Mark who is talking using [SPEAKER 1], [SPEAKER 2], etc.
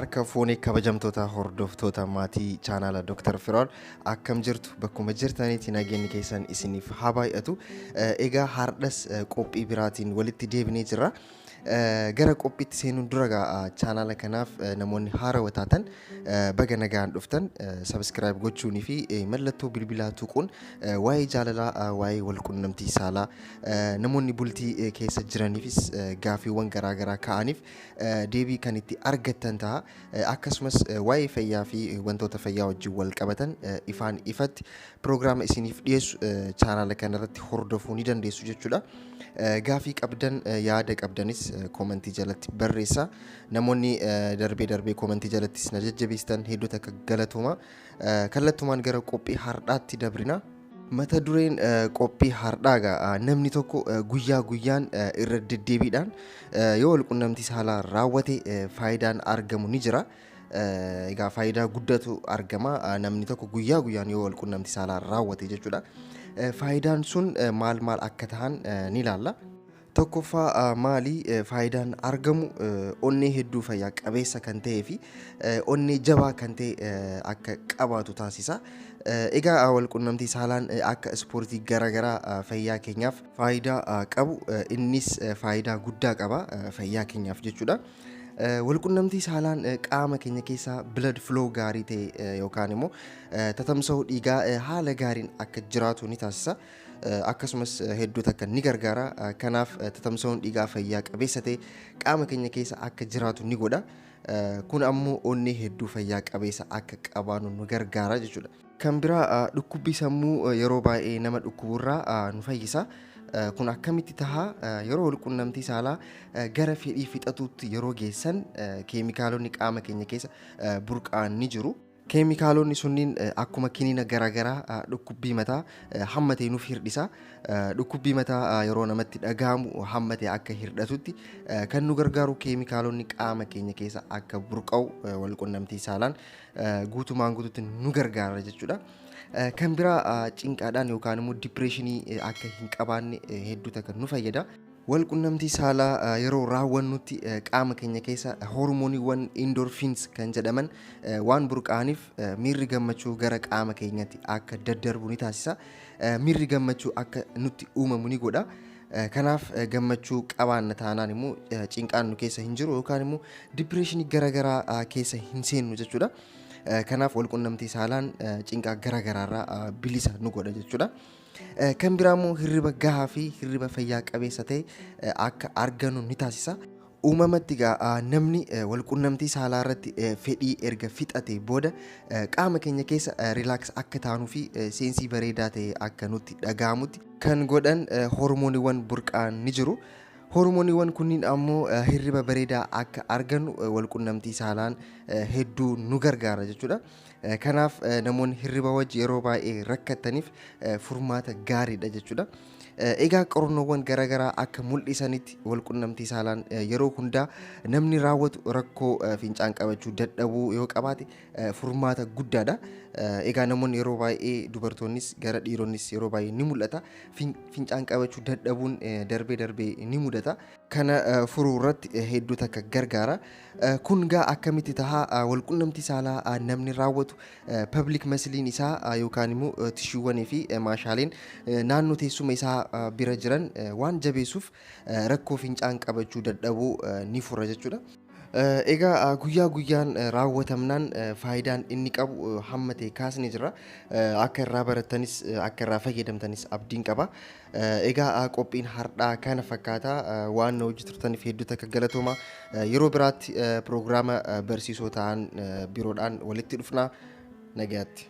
[SPEAKER 1] Harka fuunee kabajamtoota hordoftoota maatii chaanaala Dr. Firaa'ol, akkam jirtu? Bakkuma jirtanitti nageenyi keessan isiniif haa baay'atu. Egaa hardhas qophii biraatiin walitti deebinee jirra. Gara qophiitti seenuun dura chaanaala kanaaf namoonni haarawaa taatan baga nagaan dhuftan. Subscribe gochuunii fi mallattoo bilbilaa tuquun waa'ee jaalalaa, waa'ee walqunnamtii saalaa, namoonni bultii keessa jiraniifis gaaffiiwwan garaagaraa ka'aniif deebii kan itti argattan ta'a. Akkasumas waa'ee fayyaa fi wantoota fayyaa wajjin wal qabatan ifaan ifatti piroogiraama isiniif dhiyeessu chaanaala kanarratti hordofuu ni dandeessu jechuudha. Gaafii qabdan, yaada qabdanis koomentii jalatti barreessa. Namoonni darbee darbee koomentii jalattis na jajjabeessitan hedduu takka galatooma. Kallattumaan gara qophii hardhaatti dabrina. Mata dureen qophii hardhaa egaa namni tokko guyyaa guyyaan irra deddeebiidhaan yoo walqunnamtii saalaa raawwate faayidaan argamu ni jira. Egaa faayidaa guddatu argama namni tokko guyyaa guyyaan yoo walqunnamtii saalaa raawwate jechuudha. Faayidaan sun maal maal akka ta'an ni ilaalla. Tokkoffaa maali faayidaan argamu? Onnee hedduu fayyaa qabeessa kan ta'ee fi onnee jabaa kan ta'e akka qabaatu taasisa. Egaa walqunnamtii saalaan akka ispoortii garaagaraa fayyaa keenyaaf faayidaa qabu, innis faayidaa guddaa qaba fayyaa keenyaaf jechuudha. Walqunnamtii saalaan qaama keenya keessaa blood flow gaarii ta'e yookaan immoo tatamsa'uu dhiigaa haala gaariin akka jiraatu ni taasisa. Akkasumas hedduu takka ni gargaara. Kanaaf tatamsa'uun dhiigaa fayyaa qabeessa ta'e qaama keenya keessa akka jiraatu ni godha. Kun ammoo onnee hedduu fayyaa qabeessa akka qabaannu nu gargaara jechuudha. Kan biraa dhukkubbii sammuu yeroo baay'ee nama dhukkuburraa nu fayyisa. Kun akkamitti tahaa? Yeroo walqunnamtii saalaa gara fedhii fixatuutti yeroo geessan keemikaalonni qaama keenya keessa burqa'an ni jiru. Keemikaalonni sunniin akkuma kiniina garaagaraa dhukkubbii mataa hamma ta'e nuuf hirdhisa. Dhukkubbii mataa yeroo namatti dhaga'amu hamma ta'e akka hirdhatutti kan nu gargaaru keemikaalonni qaama keenya keessa akka burqa'u walqunnamtii saalaan guutumaan guututti nu gargaara jechuudha. Kan biraa cinqaadhaan yookaan immoo dipireeshinii akka hin qabaanne hedduu takka nu fayyada. Walqunnamtii saalaa yeroo raawwannutti qaama keenya keessa hormooniiwwan endorphins kan jedhaman waan burqa'aniif miirri gammachuu gara qaama keenyatti akka daddarbu ni taasisa. Miirri gammachuu akka nutti uumamu ni godha. Kanaaf gammachuu qabaanna taanaan immoo cinqaan nu keessa hin jiru yookaan immoo dipireeshinii garaagaraa keessa hin seennu jechuudha. Kanaaf walqunnamtii saalaan cinqaa garaagaraarraa bilisa nu godha jechuudha. Kan biraa immoo hirriba gahaa fi hirriba fayyaa qabeessa ta'e akka argannu ni taasisa. Uumamatti egaa namni walqunnamtii saalaa irratti fedhii erga fixate booda qaama keenya keessa relax akka taanuu fi seensii bareedaa ta'e akka nutti dhaga'amutti kan godhan hormooniiwwan burqa'an ni jiru. Hormooniiwwan kunniin ammoo hirriba bareedaa akka argannu walqunnamtii saalaan hedduu nu gargaara jechuudha. Kanaaf namoonni hirriba wajji yeroo baay'ee rakkataniif furmaata gaariidha jechuudha. Egaa qorannoowwan garaagaraa akka mul'isanitti walqunnamtii saalaan yeroo hundaa namni raawwatu rakkoo fincaan qabachuu dadhabuu yoo qabaate furmaata guddaadha. Egaa namoonni yeroo baay'ee dubartoonnis gara dhiironnis yeroo baay'ee ni mul'ata. Fincaan qabachuu dadhabuun darbee darbee ni mudata. Kana furuu irratti hedduu takka gargaara. Kun gaa akkamitti tahaa? Walqunnamtii saalaa namni raawwatu pelvic muscleiin isaa yookaan immoo tishuuwwanii fi maashaaleen naannoo teessuma isaa bira jiran waan jabeessuuf rakkoo fincaan qabachuu dadhabuu ni fura jechuudha. Egaa guyyaa guyyaan raawwatamnaan faayidaan inni qabu hamma ta'e kaasnee jira. Akka irraa barattanis akka irraa fayyadamtanis abdiin qaba. Egaa qophiin hardhaa kana fakkaata. Waan na hojii turtaniif hedduu takka galatooma. Yeroo biraatti piroogiraama barsiisoo ta'an biroodhaan walitti dhufna. Nagayaatti.